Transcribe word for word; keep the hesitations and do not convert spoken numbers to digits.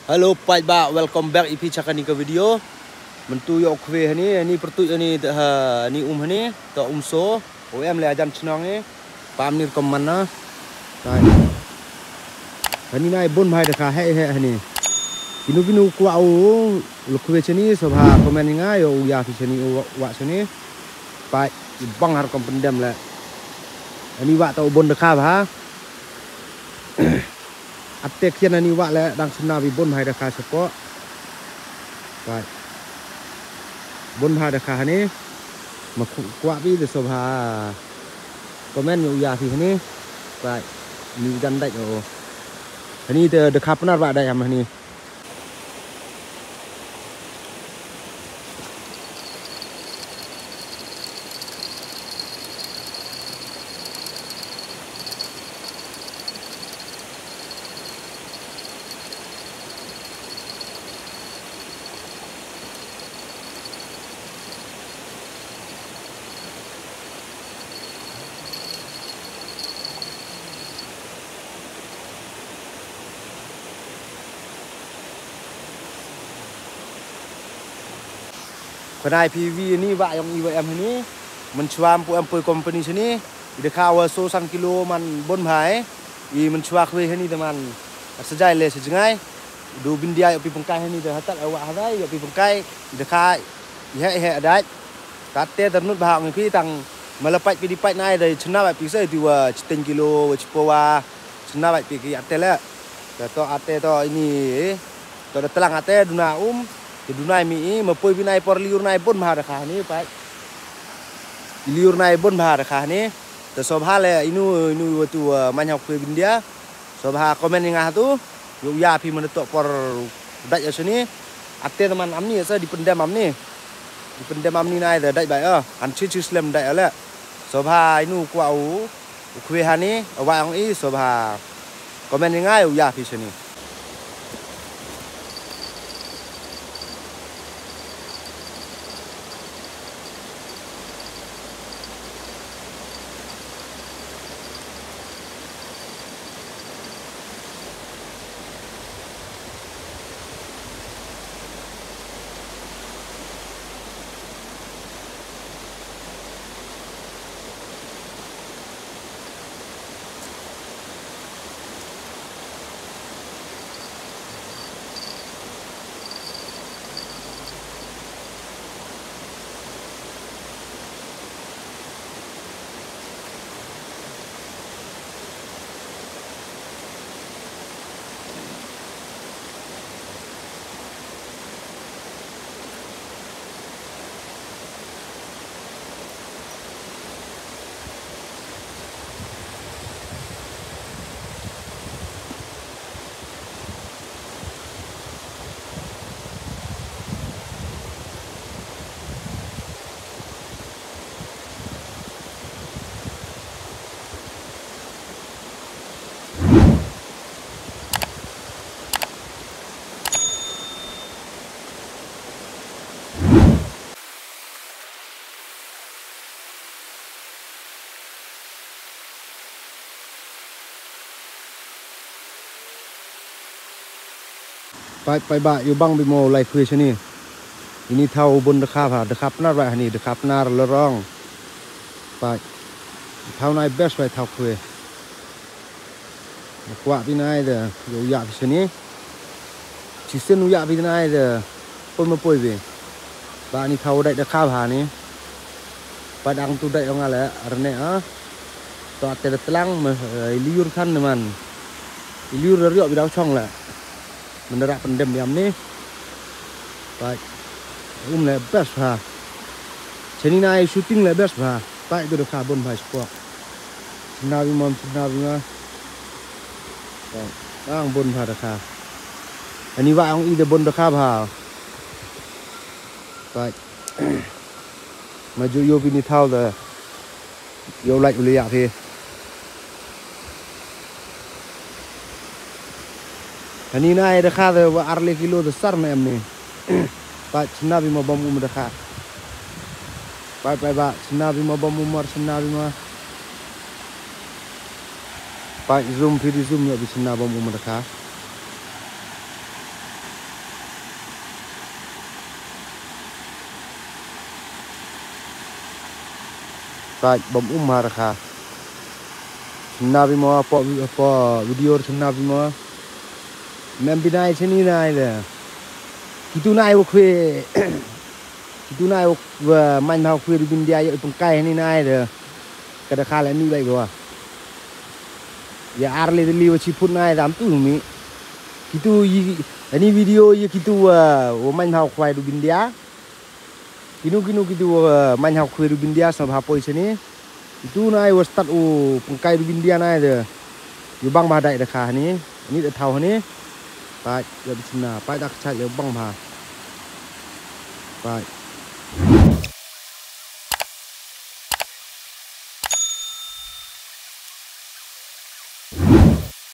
Hello paidbah, welcome back ïa phi sha kane ka video. Mynta ïa u kwe hani, hani pyrtuit hani, ha, hani um hani, to um so, u em le ajan chnong ni, pam nir kom mana. Hai. Hani nai bun bha da kha hei hei hani. Kino kino kwah u, u kwe chani, so bha comment nga, ïa u ïa phi chani, u wa chani. Pai, i bang har kom pyndem le. Hani wa to bun da kha bha. Atte khian ani wah le dang sna bi bun bha da kha shapoh. Pai. Bun bha da kha hani. Ma kwah bi da so bha. Comment ïa u ïa phi hani. Pai. Ni jan dai o. Hani da da kha Pnar ba dai am hani. Khnai P V ni wa yong i wa em hani. Mynchwa pu em poi company sini. I da kha wa so san kilo man bun bhai. I mynchwa khwe hani da man. Sa jai le sa jngai. Du bindia ïa pi pengkai hani da hatat wa hadai ïa pi pengkai. I da kha i he he adai. Tate ternut bha ngi pi tang. Mala pait pi di pait nai da chna wa pi sa di wa chiteng kilo wa chipo wa. Chna wa pi ki ate le. Da to ate to ini. To da tlang ate duna um. Te duna mi i ma poi binai por liur nai bun bha da kha ni pai. Liur nai bun bha da kha ni. Te so bha le inu inu wa tu, uh, man hok pe bindia. So bha comment nga tu. Yu ya phi man to por dai ya sini. Ate teman amni sa di pendem amni. Di pendem amni nai da dai bai, uh. An chi chi slem dai ale. So bha inu kwa u. U khwe hani, wa ong i, so bha. Comment ni ngai, u ya phi sini. Pai, pai ba, yu bang bi mo lai khwe sini. Ini thaw bun da kha bha, da kha Pnar ba hani, da kha Pnar le rong. Pai. Thaw nai best bai thaw khwe. Kwah bi nai da, yu ya bi sini. Chisen u ya bi nai da, poi ma poi bi. Ba ni thaw dai da kha bha ni. Padang tu dai ong ale, arne a. To ate da tlang, me, eh, iliur than ni man. Iliur da riok bi daw chong le. Mendara pendem diam ni. Pai. Um le best ha. Cheni nai shooting le best ha. Pai tu da kha bun bha sport. Sinabi mam sinabi ma. Pai. Ang bun bha da kha. Ani wa ang i da bun da kha bha. Pai. Ma ju yo bini thau da. Yo lai u le yak hi. Hani nai da kha da wa ar le kilo da sar na em ni. Pai chna bi ma bom um da kha. Pai pai ba chna bi ma bom um ar chna bi ma. Pai zoom phi di zoom yo bi chna bom um da kha. Pait bam um ha rakha. Chynna bimo, po, po video chynna bimo. Mem binai chini nai de. Kitu nai wa khwe. Kitu nai wa main hau khwe du bindia ya pengkai ni nai de. Kada khala ni bai gua. Ya ar le li wa chiput nai dam tu mi. Kitu yi, ani video ya kitu wa, wa main hau khwe du bindia. Kinu kinu kitu, uh, main hau khwe du bindia snob ha poi sini. Itu nai wa start u pengkai du bindia nai de. Yu bang ba dai de kha ni. Ni de thau ni. Pait ya bichna, pait dak chait ya bang ba. Pait.